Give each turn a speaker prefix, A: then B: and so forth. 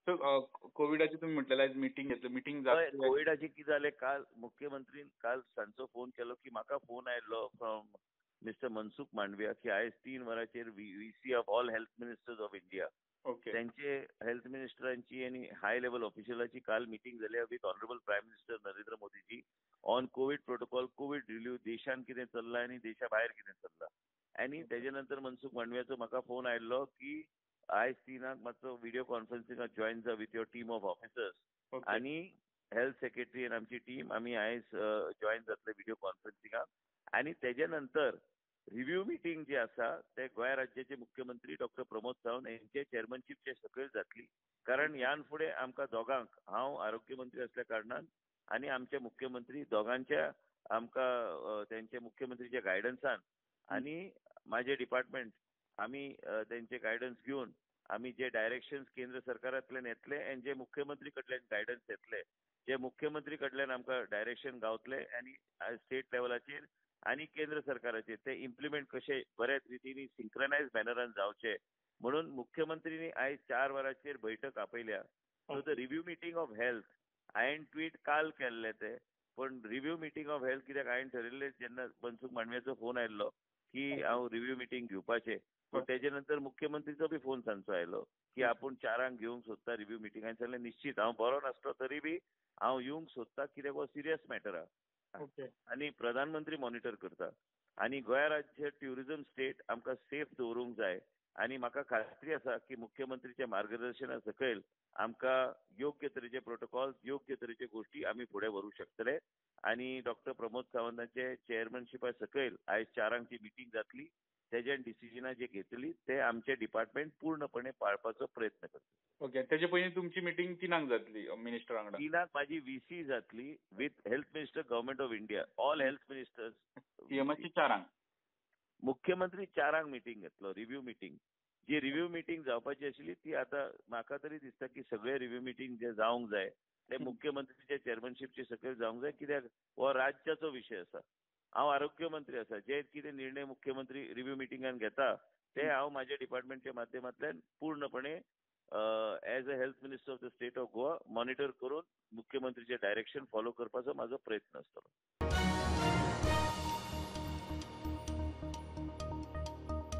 A: So कोविडाची तुम्ही म्हटलें आयज मिटींग घेतली, मिटींग
B: हय, कोविडाची कितें जालें, काल मुख्यमंत्रीन काल सांजचो फोन केलो की म्हाका फोन आयलो फ्रॉम मिस्टर मनसुख मांडविया की आयज 3 वरांचेर VC of all health ministers of India, त्यांचे हेल्थ मिनिस्टरांची आनी हाय लेवल ऑफिशियलाची काल मिटींग जाली with honourable prime minister Narendra Modiji on COVID protocol, COVID review, देशान कितें चल्लां आनी देशा भायर कितें चल्लां. आनी तेजे नंतर मनसुख मांडवियाचो म्हाका फोन आयलो की आयज 3 मातसो व्हिडिओ कॉन्फरन्सिंगाक जॉयन जा with your team of officers आनी हेल्थ सेक्रेटरी आनी आमची टीम आमी आयज जॉयन जातले व्हिडिओ कॉन्फरन्सिंगाक. आनी तेजे नंतर रिव्ह्यू मिटींग जी आसा ते गोंय राज्याचे मुख्यमंत्री डॉक्टर प्रमोद सावंत हेंचे चेअरमनशीपचे सकयल जातली, कारण ह्यान फुडें आमकां दोगांक, हांव आरोग्य मंत्री असल्या कारणान आनी आमचे मुख्यमंत्री दोगांच्या आमकां तेंचे मुख्यमंत्रीच्या गायडन्सान आनी म्हाजे डिपार्टमेंट आमी तेंचे गायडन्स घेवन आमी जे डायरेक्शन्स केंद्र सरकारांतल्यान येतले आनी जे मुख्यमंत्री कडल्यान गायडन्स येतले, जे मुख्यमंत्री कडल्यान आमकां डायरेक्शन गावतले आनी स्टेट लेवलाचेर आनी केंद्र सरकाराचेर ते इम्प्लिमेंट कशे बऱ्याच रितीन सिंक्रनायज मॅनरान जावचे म्हणून मुख्यमंत्रींनी आयज 4 वरांचेर बैठक आपयल्या. So the review meeting of health हांवें ट्वीट काल केल्ले ते, पण रिव्ह्यू मिटींग ऑफ हेल्थ कित्याक हांवें ठरयल्लें जेन्ना मनसुख मांडवियाचो फोन आयल्लो की हांव रिव्ह्यू मिटींग घेवपाचें, पूण तेजे नंतर मुख्यमंत्रीचो बी फोन सांजचो आयलो की आपूण 4 घेवंक सोदता रिव्ह्यू मिटींग. हांवें सांगलें निश्चित हांव बरो नासलो तरी बी हांव येवंक सोदता कित्याक हो सिरियस मॅटर आहा आनी प्रधानमंत्री मॉनिटर करता आनी गोंय राज्य ट्युरिझम स्टेट आमकां सेफ दवरूंक जाय आनी म्हाका खात्री आसा की मुख्यमंत्रीच्या मार्गदर्शना सकयल आमकां योग्य तरेचे प्रोटोकॉल, योग्य तरेचे गोश्टी आमी फुडें व्हरूंक शकतले. आनी डॉक्टर प्रमोद सावंतांचे चेअरमनशिपा सकयल आयज 4 मिटींग जातली, तेज्यान डिसिजनां जे घेतली ते आमचे डिपार्टमेंट पूर्णपणे पाळपाचो प्रयत्न करता.
A: ओके, तेजे पयलीं तुमची मिटींग 3 जातली मिनिस्टर वांगडा?
B: 3 म्हाजी व्हीसी जातली with health minister government of India, all health ministers.
A: सीएमाची 4?
B: मुख्यमंत्री 4 मिटींग घेतलो, रिव्ह्यू मिटींग. जी रिव्ह्यू मिटींग जावपाची आशिल्ली ती आतां म्हाका तरी दिसता की सगळे रिव्ह्यू मिटींग जे जावंक जाय ते मुख्यमंत्रीच्या चेअरमनशीपचे सकयल जावंक जाय, कित्याक हो राज्याचो विशय आसा. हांव आरोग्य मंत्री आसा, जे कितें निर्णय मुख्यमंत्री रिव्ह्यू मिटिंगान घेता ते हांव म्हाज्या डिपार्टमेंटच्या माध्यमांतल्यान पूर्णपणे as a health minister of the state of Goa monitor करून मुख्यमंत्रीचे डायरेक्शन फॉलो करपाचो म्हाजो प्रयत्न आसतलो.